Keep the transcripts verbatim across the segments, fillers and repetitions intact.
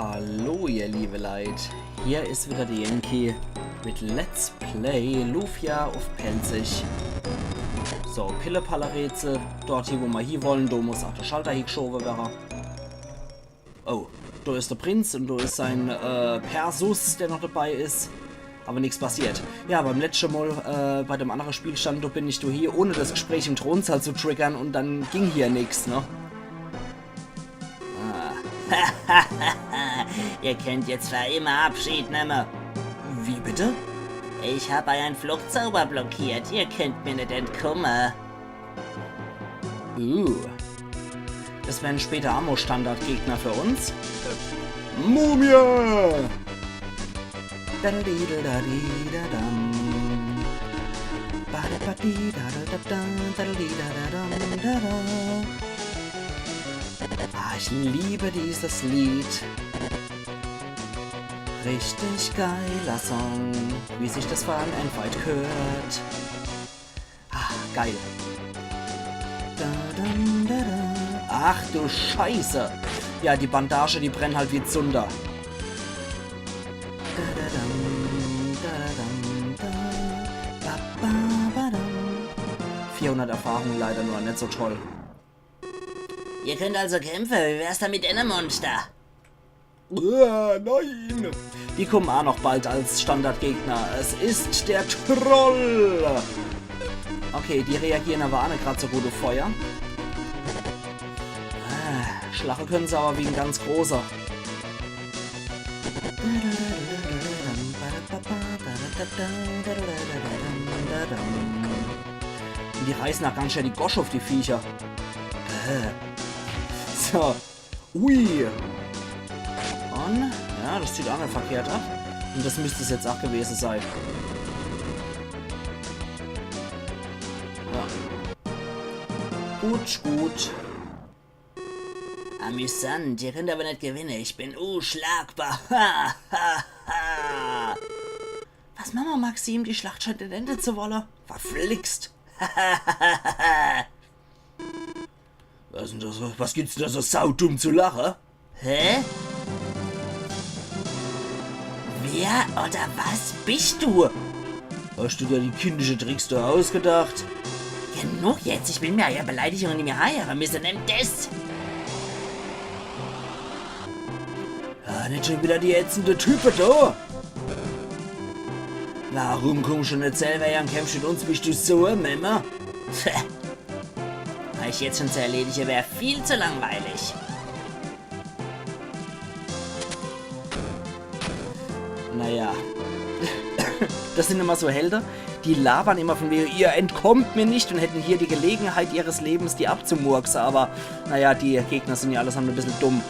Hallo, ihr liebe Leit. Hier is wieder de Yankee mit Let's Play Lufia uff Pälzisch. So, Pille-Palle-Rätsel. Dort hie, wo ma hie wollen, do muss ach de Schalter hiegeschowe werre. Oh, do is de Prinz un do is sein, äh, Persus, der noch dabei is. Aber nix passiert. Ja, beim letschte Mol, äh, bei dem annere Spielstand, do bin ich do hie, ohne das Gespräch im Thronsaal zu triggern un dann ging hier nix, ne? Ah. Ihr könnt jetzt für immer Abschied nemme. Wie bitte? Ich hab euern Fluchtzauber blockiert. Ihr könnt mir net entkumme. Uh. Das wären später ach mol Standardgegner für uns. Mumie! Ah, ich liebe dieses Lied. Richtig geiler Song, wie sich das vor allem Endfight gehört. Ah, geil. Ach du Scheiße. Ja, die Bandage, die brennen halt wie Zunder. Vierhundert Erfahrung, leider nur, net so toll. Ihr könnt also kämpfe. Wie wär's dann mit denne Monster? Äh, nein! Die kommen ach noch bald als Standardgegner. Es ist der Troll! Okay, die reagieren aber ach net grad so gut uff Feuer. Ah, schlache können se aber wie en ganz Großer. Die reißen ach ganz schön die Gosch uff die Viecher. Äh. So. Ui. Un, ja, das zieht ach net verkehrt ab. Un das müsst es jetzt ach gewese sei. Ja. Gut, gut. Amüsant, ihr könnt aber net gewinne. Ich bin uschlagbar. Ha, ha, ha. Was mache ma, Maxim? Die Schlacht scheint net ende zu wolle. Verflixt. Was denn das, was gibt's denn da so saudumm zu lache? Hä? Wer oder was bist du? Hast du dir die kindische Tricks da ausgedacht? Genug jetzt, ich will mir eure Beleidigung nimmi anhöre misse. Nehmt das! Ah, net schon wieder die ätzende Type da! Warum kommst du net selber her un kämpfst mit uns? Bist du so e Memme? Tja. Euch jetzt schon zu erledige, wär viel zu langweilig. Naja. Das sind immer so Helde, die labern immer von wegen, ihr entkommt mir nicht, und hätten hier die Gelegenheit ihres Lebens, die abzumurksen, aber naja, die Gegner sind ja allesamt e bissel dumm.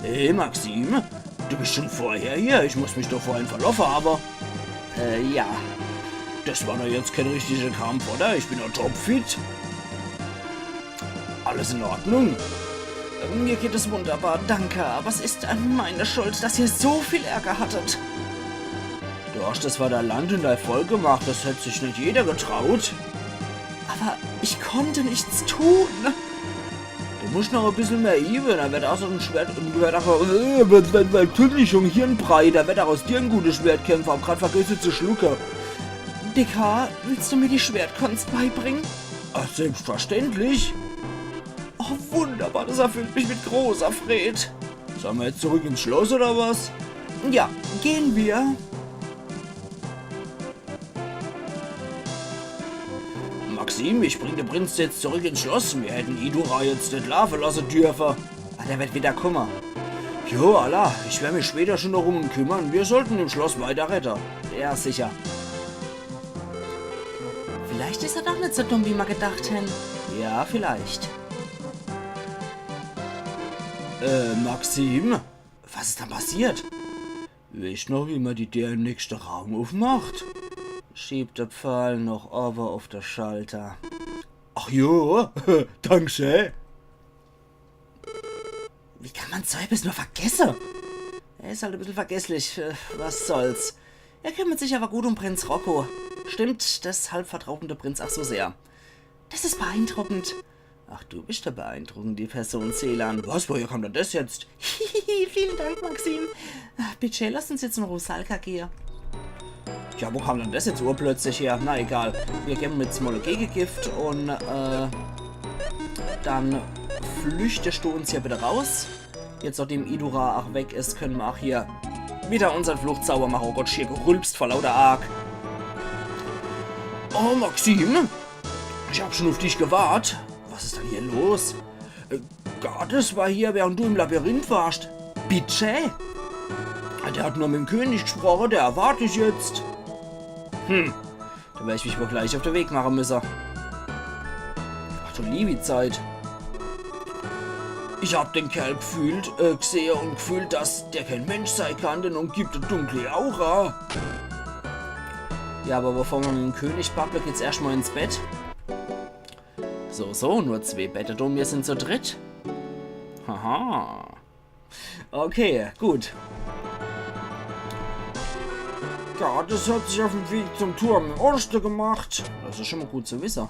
Hey, Maxim, du bist schon vorher hier? Ich muss mich doch vorhin verloffe, aber... Äh, ja. Das war doch jetzt kein richtiger Kampf, oder? Ich bin doch topfit. Alles in Ordnung? Mir geht es wunderbar, danke. Aber es ist meine Schuld, dass ihr so viel Ärger hattet. Du hast es für dein Land und dein Volk gemacht, das hätt sich net jeder getraut. Aber ich konnte nichts tun. Du musst noch e bissel mehr üben, dann wird aus dem Schwert, wird auch, äh, wird, wird, wird natürlich schon Hirnbrei, da wird auch aus dir ein guter Schwertkämpfer, hab grad vergessen zu schlucken. Dekar, willst du mir die Schwertkunst beibringen? Ach, selbstverständlich. Oh, wunderbar, das erfüllt mich mit großer Freude. Sollen wir jetzt zurück ins Schloss oder was? Ja, gehen wir. Maxim, ich bring den Prinz jetzt zurück ins Schloss. Wir hätten Idura jetzt net laufen lassen dürfen. Ah, der wird wieder kommen. Jo, alla, ich werde mich später schon darum kümmern. Wir sollten im Schloss weiter reden. Ja, sicher. Vielleicht ist er doch nicht so dumm, wie wir gedacht haben. Ja, vielleicht. Äh, Maxim? Was ist dann passiert? Weißt noch, wie man die Tür im nächsten Raum aufmacht? Schieb den Pfahl noch oben auf den Schalter. Ach jo, danke schön. Wie kann man so etwas nur vergessen? Er ist halt ein bisschen vergesslich, äh, was soll's. Er kümmert sich aber gut um Prinz Rocco. Stimmt, deshalb vertraut ihm der Prinz auch so sehr. Das ist beeindruckend. Ach, du bist e beeindruckende Person, Selan. Was? Woher kam denn das jetzt? Hihihi, vielen Dank, Maxim. Ach, bitte, lass uns jetzt in Rusalka gehe. Ja, wo kam denn das jetzt urplötzlich her? Na egal. Wir geben jetzt mal e Gegegift und äh, dann flüchtest du uns hier bitte raus. Jetzt, nachdem Idura auch weg is, können wir auch hier wieder unseren Fluchtzauber machen. Oh Gott, schier gerülpst vor lauter Arg. Oh, Maxim, ich hab schon auf dich gewartet. Was ist denn hier los? Äh, Gades war hier, während du im Labyrinth warst. Bitte? Der hat nur mit dem König gesprochen, der erwartet dich jetzt. Hm, da werde ich mich wohl gleich auf den Weg machen müssen. Ach du liebe Zeit. Ich hab den Kerl gefühlt, äh, gesehen und gefühlt, dass der kein Mensch sein kann, den umgibt eine dunkle Aura. Ja, aber bevor wir mit dem König babble, geht's erstmal ins Bett. So, so, nur zwei Betten, du, wir sind zu dritt. Haha. Okay, gut. Gades hat sich auf den Weg zum Turm im Osten gemacht. Das ist schon mal gut zu wissen.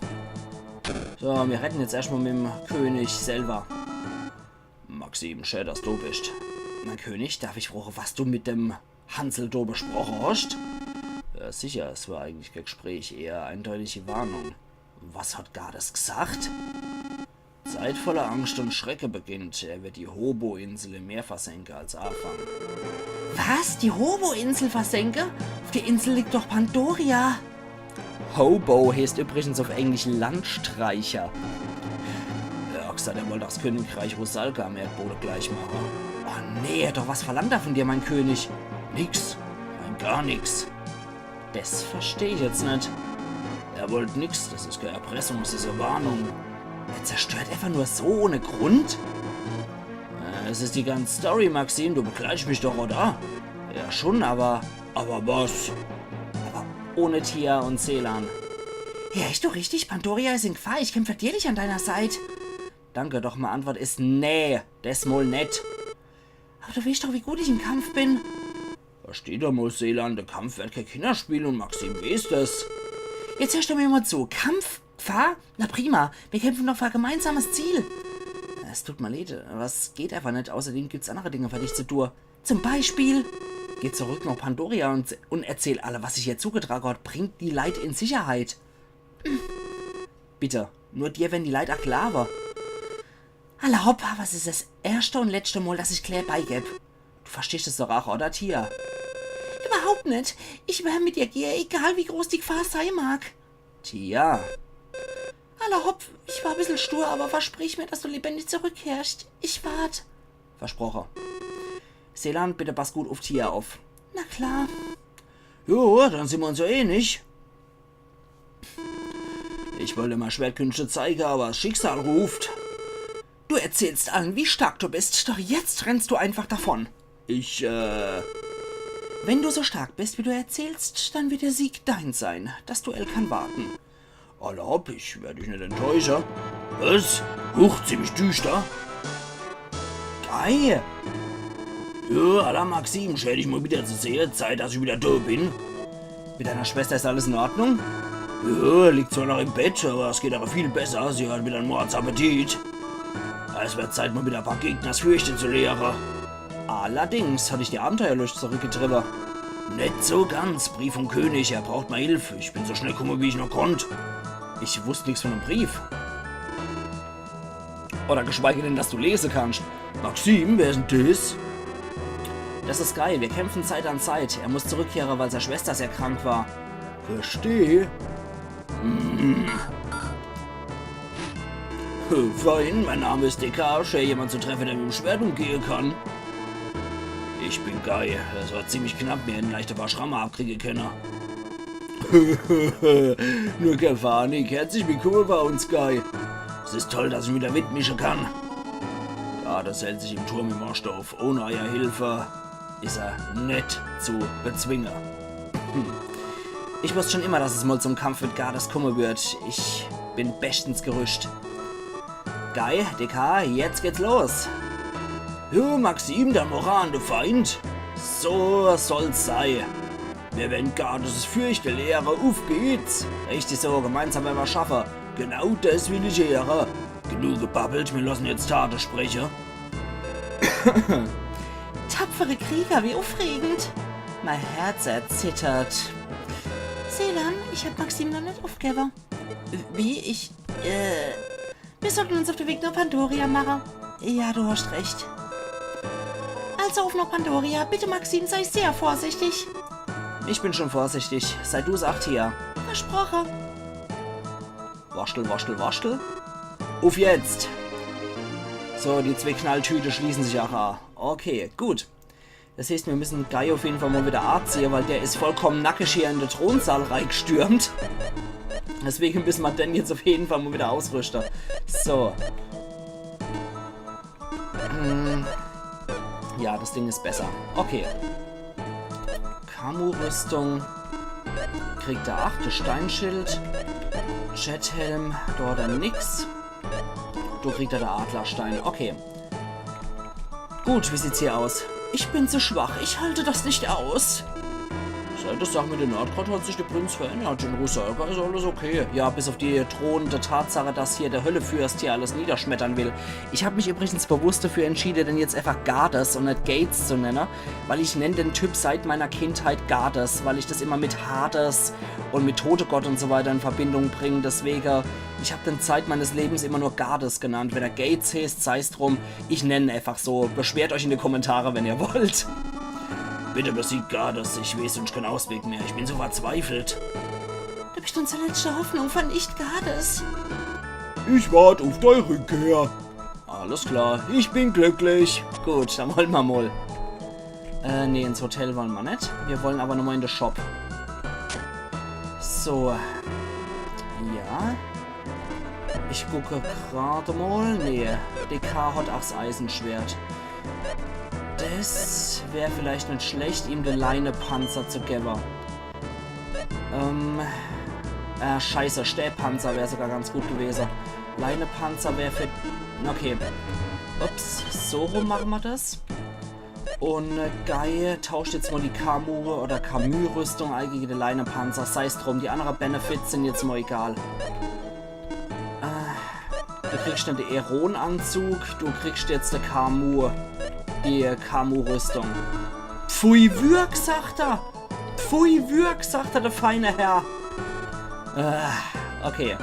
So, wir reden jetzt erstmal mit dem König selber. Maxim, schön, dass du bist. Mein König, darf ich fragen, was du mit dem Hansel do besprochen hast? Ja, sicher, es war eigentlich kein Gespräch, eher eindeutige Warnung. Was hat Gades gesagt? Zeit voller Angst und Schrecke beginnt. Er wird die Hobo-Insel im Meer versenken als Anfang. Was? Die Hobo-Insel versenken? Auf der Insel liegt doch Pandoria. Hobo heißt übrigens auf Englisch Landstreicher. Er hat gesagt, er wollte das Königreich Rusalka am Erdboden gleich machen. Oh nee, doch was verlangt er von dir, mein König? Nix. Rein gar nix. Das versteh ich jetzt net. Er wollt nix, das is keine Erpressung, das is e Warnung. Er zerstört einfach nur so ohne Grund? Äh, es is die ganze Story, Maxim, du begleitst mich doch, oder? Ja, schon, aber... Aber was? Aber ohne Tia und Selan. Hör ich doch richtig? Pandoria is in Gefahr, ich kämpf natürlich an deiner Seit. Danke, doch mei Antwort is nee, des Mol net. Aber du weescht doch, wie gut ich im Kampf bin. Versteh doch mol, Selan, de Kampf werd kee Kinnerspiel und Maxim weeß des. Jetzt hörsch du mir mol zu. Kampf? Gefahr? Na prima, wir kämpfen doch für e gemeinsames Ziel. Es tut mir leid, aber es geht einfach net. Außerdem gibt's andere Dinge für dich zu tun. Zum Beispiel, geh zurück nach Pandoria und, und erzähl alle, was sich hier zugetragen hat. Bring die Leit in Sicherheit. Hm. Bitte, nur dir werren die Leit ach glaawe. Alla hopp, was is es erschte und letzte Mol, dass ich klää beigeb. Du verstehsch es doch ach, oder, Tia? Überhaupt net. Ich werr mit dir gehe, egal wie groß die Gefahr sei mag. Tia. Alla hopp, ich war e bissel stur, aber versprich mir, dass du lebendig zurückkehrsch. Ich wart. Versproche. Selan, bitte pass gut uff Tia uff. Na klar. Jo, dann sin mer uns jo enig. Ich wollt mei Schwertkünschte zeige, aber das Schicksal ruft. Du erzählst allen, wie stark du bist, doch jetzt rennst du einfach davon. Ich, äh... Wenn du so stark bist, wie du erzählst, dann wird der Sieg dein sein. Das Duell kann warten. Alla hopp, ich werd dich net enttäusche. Was? Huch, ziemlich düschter. Guy! Jo, alla Maxim, schää dich mol wieder zu sehe. Zeit, dass ich wieder do bin. Mit deiner Schwester is alles in Ordnung? Jo, liegt zwar noch im Bett, aber es geht ach viel besser. Sie hat wieder en Mordsappetit. Es werd Zeit, mol wieder e paar Gegner das Fürchte zu lehre. Allerdings hat dich die Abenteuerluscht zurückgetriebe. Net so ganz. Brief vom König, er braucht mei Hilf. Ich bin so schnell kumme, wie ich nur konnt. Ich wusst nix von dem Brief. Oder geschweige denn, dass du lese kannst. Maxim, wer is denn des? Das is Guy. Wir kämpfen Seit an Seit. Er muss zurückkehre, weil sei Schwester sehr krank war. Versteh. Hm. Fein, mein Name is Dekar. Schää, jemand zu treffe, der mit dem Schwert umgehe kann. Ich bin Guy. Es war ziemlich knapp, mir hätten leicht e paar Schramme abkriege kenne. Nur kee Panik. Herzlich willkumme bei uns, Guy. Es is toll, dass ich mich wieder mitmische kann. Gades hält sich im Turm im Oste uff. Ohne eier Hilfe is er net zu bezwinge. Hm. Ich wusst schon immer, dass es mol zum Kampf mit Gades kumme wird. Ich bin beschtens gerüscht. Guy, Dekar, jetzt geht's los. Jo, Maxim, dann mach an de Feind. So soll's sei. Mir werren Gades das Fürchte lehre. Uff geht's. Richtig so, gemeinsam werre mer's schaffe. Genau das will ich heere. Genug gebabbelt, mir losse jetzt Tate spreche. Tapfere Krieger, wie uffregend. Mei Herz erzittert. Selan, ich hab Maxim noch net uffgewwe. Wie? Ich, äh, mir sollten uns uff de Weg no Pandoria mache. Ja, du hast recht. Also uff no Pandoria. Bitte, Maxim, sei sehr vorsichtig. Ich bin schon vorsichtig. Sei du's acht hier. Versproche. Waschtel, waschtel, waschtel. Uff jetzt! So, die zwee Knalltüte schließe sich ach a. Okay, gut. Das heißt, mir müssen Guy uff jeden Fall mal wieder aziehe, weil der is vollkommen nackisch hier in de Thronsaal reigestürmt. Deswege müssen mir den jetzt uff jeden Fall mal wieder ausrüschte. So. Hm. Ja, das Ding is besser. Okay. Kamu-Rüstung. Kriegt er acht, Steinschild. Jethelm, dort dann nix. Do kriegt er de Adlerstein. Okay. Gut, wie sieht's hier aus? Ich bin zu schwach, ich halte das nicht aus. Seit de Sach mit de Nordkraut hat sich de Prinz verändert. In Rusalka is alles okay. Ja, bis uff die drohende Tatsache, dass hier de Höllefürst hier alles niederschmettern will. Ich hab mich übrigens bewusst dafür entschiede, den jetzt einfach Gades und net Gates zu nenne, weil ich nenn den Typ seit meiner Kindheit Gades, weil ich das immer mit Hades und mit Totegott und so weiter in Verbindung bring. Deswege, ich hab den Zeit meines Lebens immer nur Gades genannt. Wenn er Gates heißt, sei's drum. Ich nenn ihn einfach so. Beschwert euch in die Kommentare, wenn ihr wollt. Bitte besiegt Gades, ich weeß sonst kein Ausweg mehr. Ich bin so verzweifelt. Du bist unsere letzte Hoffnung, vernicht Gades. Ich wart uff dei Rückkehr. Alles klar, ich bin glücklich. Gut, dann wollen wir mal. Äh, nee, ins Hotel wollen wir net. Wir wollen aber nochmal in de Shop. So. Ja. Ich gucke grad mal. Nee, D K hat ach 's Eisenschwert. Das wär vielleicht net schlecht, ihm de Leinepanzer zu gewwe. Ähm. Äh, scheiße, Stäbpanzer wär sogar ganz gut gewese. Leinepanzer wär für. Okay. Ups, so rum machen wir das. Und äh, Guy tauscht jetzt mal die Kamu- oder Camus-Rüstung ein gegen de Leinepanzer. Sei's drum, die andere Benefits sind jetzt mal egal. Äh, du kriegst dann den Eron-Anzug, du kriegst jetzt de Camus, die Camus-Rüstung. Pfui Würg, sagt er! Pfui Würg, sagt er, der feine Herr. Äh, okay.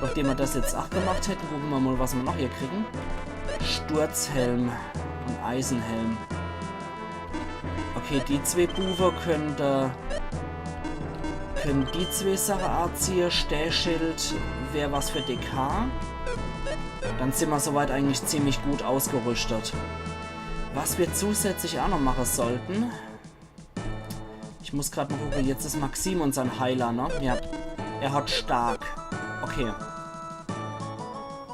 Nachdem wir das jetzt auch gemacht hätten, gucken wir mal, was wir noch hier kriegen. Sturzhelm und Eisenhelm. Okay, die zwei Buwe können da, können die zwei Sachen anziehen. Stäschild wär was für D K. Dann sind wir soweit eigentlich ziemlich gut ausgerüstet. Was wir zusätzlich auch noch machen sollten, ich muss grad mal gucken, jetzt ist Maxim unser Heiler, ne? Ja. Er hat stark. Okay.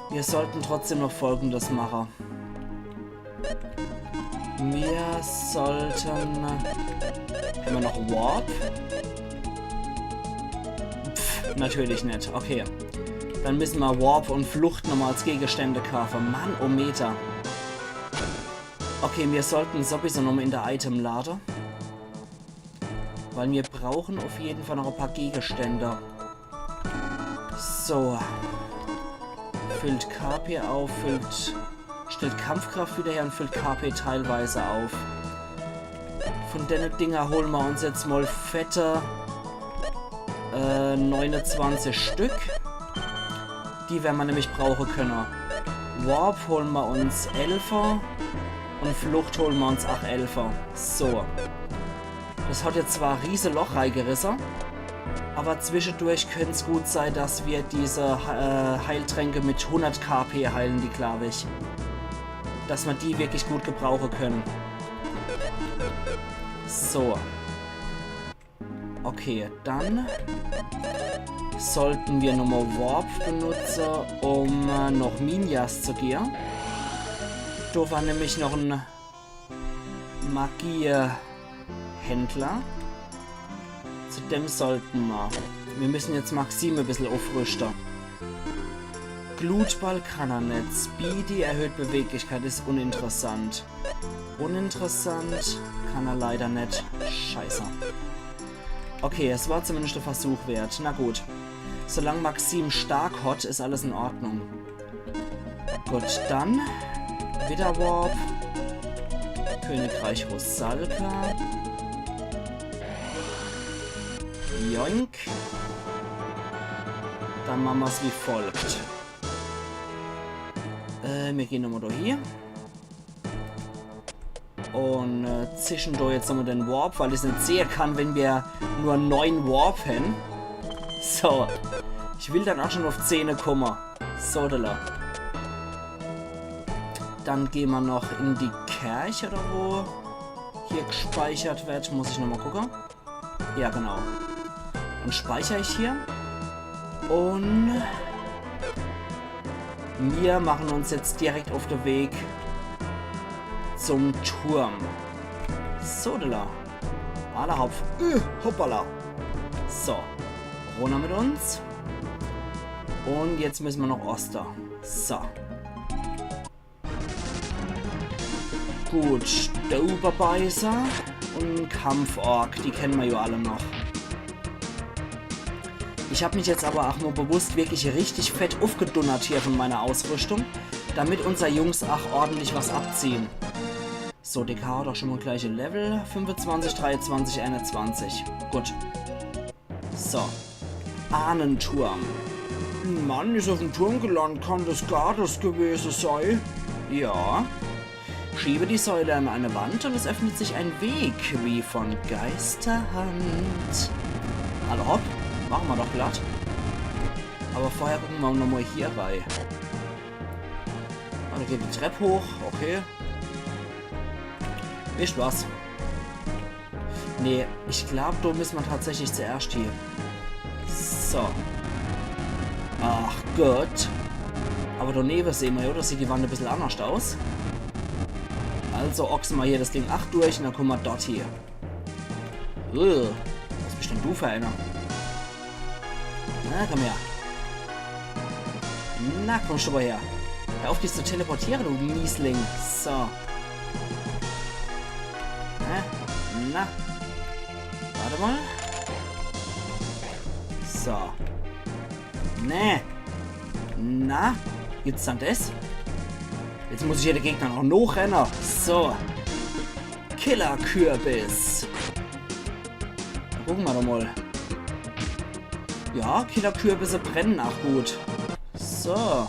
Wir sollten trotzdem noch Folgendes machen. Wir sollten. Haben wir noch Warp? Pff, natürlich nicht. Okay. Dann müssen wir Warp und Flucht nochmal als Gegenstände kaufen. Mann, oh Meter. Okay, wir sollten sowieso nochmal in der Itemlade. Weil wir brauchen auf jeden Fall noch ein paar Gegenstände. So. Füllt K P auf, füllt, stellt Kampfkraft wieder her und füllt K P teilweise auf. Von denne Dinger holen wir uns jetzt mal fette äh, neunundzwanzig Stück. Die werden wir nämlich brauchen können. Warp holen wir uns elfer und Flucht holen wir uns auch elfer. So. Das hat jetzt zwar ein riese Loch reingerisse, aber zwischendurch könnte es gut sein, dass wir diese äh, Heiltränke mit hundert K P heilen, die, glaube ich. Dass wir die wirklich gut gebrauchen können. So. Okay, dann sollten wir nochmal Warp benutzen, um äh, nach Minjas zu gehen. Da war nämlich noch ein Magiehändler. Zu dem sollten wir. Wir müssen jetzt Maxim ein bisschen aufrüsten. Glutball kann er nicht. Speedy erhöht Beweglichkeit, ist uninteressant. Uninteressant kann er leider nicht. Scheiße. Okay, es war zumindest der Versuch wert. Na gut. Solange Maxim stark hat, ist alles in Ordnung. Gut, dann wieder Warp. Königreich Rusalka. Joink. Dann mache mer's wie folgt. Äh, mir gehn nochmal do hie. Un äh, zischen do jetzt nochmal den Warp, weil ich's net sehe kann, wenn mir nur neun Warp hän. So. Ich will dann ach schun uff zehne kumme. So, do. Dann gehn mer noch in die Kerch, oder wo hier gspeichert werd. Muss ich nochmal gucke. Ja, genau. Dann speicher ich hier. Un mir mache uns jetzt direkt uff de Weg zum Turm. So, do. Alla hopp. Äh, hoppala. So. Runner mit uns. Un jetzt misse mer noch Oste. So. Gut, Staubbeißer un Kampfork, die kenne mer jo alle noch. Ich hab mich jetzt awwer ach nur bewusst wirklich richtig fett uffgedunnert hier vun meiner Ausrüschtung, damit unser Jungs ach ordentlich was abziehe. So, D K hot doch schun mol gleiche Level. Fünfezwanzig, dreiezwanzig, einezwanzig. Gut. So. Ahnenturm. En Mann is uffm Turm gelandt. Kann des Gardes gewese sei? Ja. Schiebe die Säule an eine Wand und es öffnet sich ein Weg, wie von Geisterhand. Alla hopp, mache mer doch glatt. Awwer vorher gucke mer nochmal hier rei. Ah, do geht die Trepp hoch, okay. Wisst was? Nee, ich glaab, do misse mer tatsächlich zuerscht hie. So. Ach Gott. Awwer donewe sehe mer jo, do sieht die Wand e bissel annerscht aus. Also ochse mer hier des Ding ach durch un dann kumme mer dort hie. Äh, was bischt dann du für einer? Na, kumm her. Na, kumm schun mol her. Hör uff, dich zu teleportiere, du Miesling. So. Na, na. Wart mol. So. Nee. Na, gibt's dann des? Jetzt muss ich hier de Gegner noch nochrenne. So. Killerkürbis. Gucke mer doch mol. Ja, Killerkürbisse brenne ach gut. So. Aha,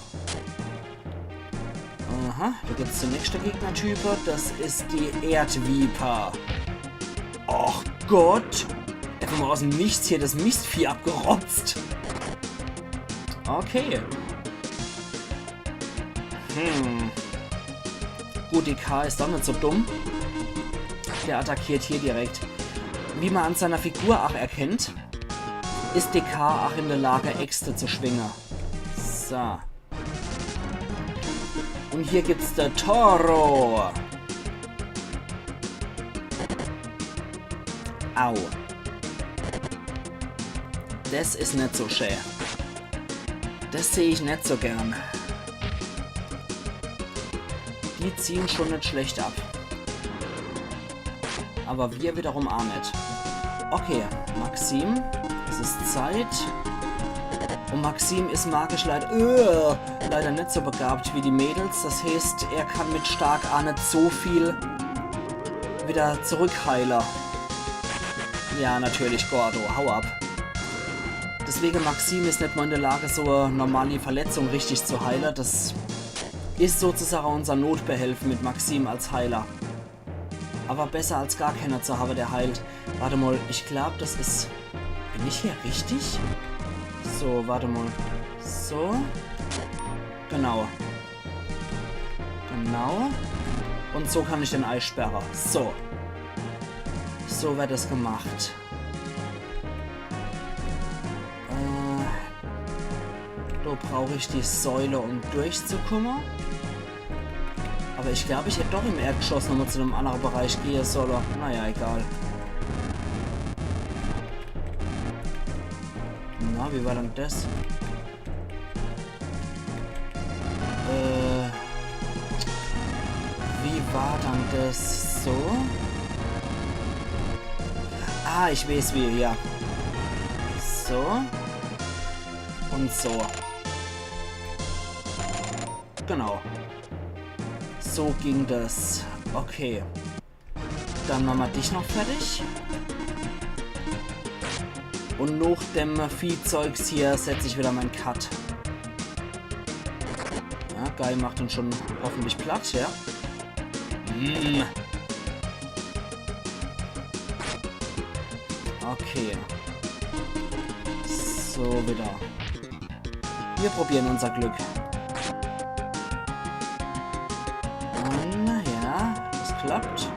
do gibt's de nächschte Gegnertyp. Des is die Erdviper. Ach Gott. Einfach mol aus'm Nichts hier des Mistvieh abgerotzt. Okay. Hm. Gut, D K is doch net so dumm. Der attackiert hier direkt. Wie mer an seiner Figur ach erkennt, is D K ach in de Lag, Äxte zu schwinge. So. Un hier gibt's de Toro. Au. Des is net so schä. Des seh ich net so gern. Die ziehe schun net schlecht ab. Awwer mir wiederum ach net. Okay, Maxim, es is Zeit. Un Maxim is magisch leid-, äh, leider net so begabt wie die Mädels. Des heeßt, er kann mit Stark ach net so viel wieder zurückheile. Ja, natürlich, Gordo, hau ab. Deswege, Maxim is net mol in de Lag, so e normali Verletzung richtig zu heile. Des is sozusage unser Notbehelf mit Maxim als Heiler. Awwer besser als gar kenner zu hawwe, der heilt. Wart mol, ich glaab, des is... Bin ich hier richtig? So, wart mol. So. Genau. Genau. Un so kann ich den eisperre. So. So werd des gemacht. Äh, do brauch ich die Säule, um durchzukumme. Awwer ich glaab, ich hätt doch im Erdgeschoss nochmol zu dem annere Bereich gehe solle. Naja, egal. Na, wie war dann des? Äh, wie war dann des so? Ah, ich weeß wie, ja. So. Un so. Genau. So ging das. Okay. Dann mache mer dich noch fertig. Und noch dem Viehzeugs hier setz ich wieder mein Cut. Ja, Guy macht uns schon hoffentlich platt, ja. Mm. Okay. So, wieder. Wir probieren unser Glück. Na ja, das klappt.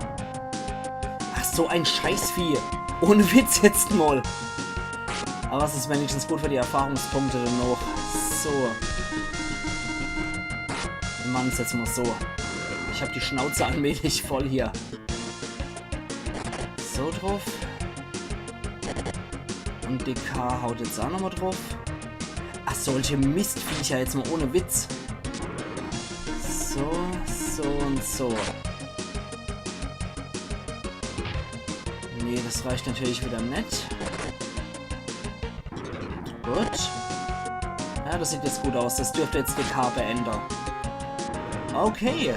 Ach, so ein Scheißvieh. Ohne Witz jetzt mal. Aber es ist wenigstens gut für die Erfahrungspunkte dann noch. So. Wir machen's jetzt mal so. Ich hab die Schnauze allmählich voll hier. So drauf. Und D K haut jetzt auch nochmal drauf. Ach, solche Mistviecher, jetzt mal ohne Witz. So, so und so. Nee, das reicht natürlich wieder net. Gut. Ja, das sieht jetzt gut aus. Das dürfte jetzt D K beenden. Okay.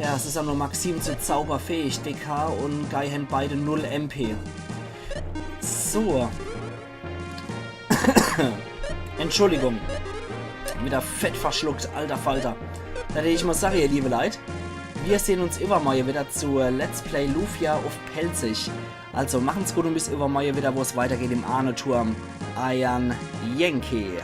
Ja, es ist ja nur Maxim zu zauberfähig. D K und Guy haben beide null M P. So. Entschuldigung. Wieder fett verschluckt, alter Falter. Da hätt ich mal sage, ihr liebe Leit, wir sehen uns übermorgen wieder zu Let's Play Lufia auf Pälzisch. Also machen's gut und bis übermorgen wieder, wo es weitergeht im Ahneturm. Eiern Yankee.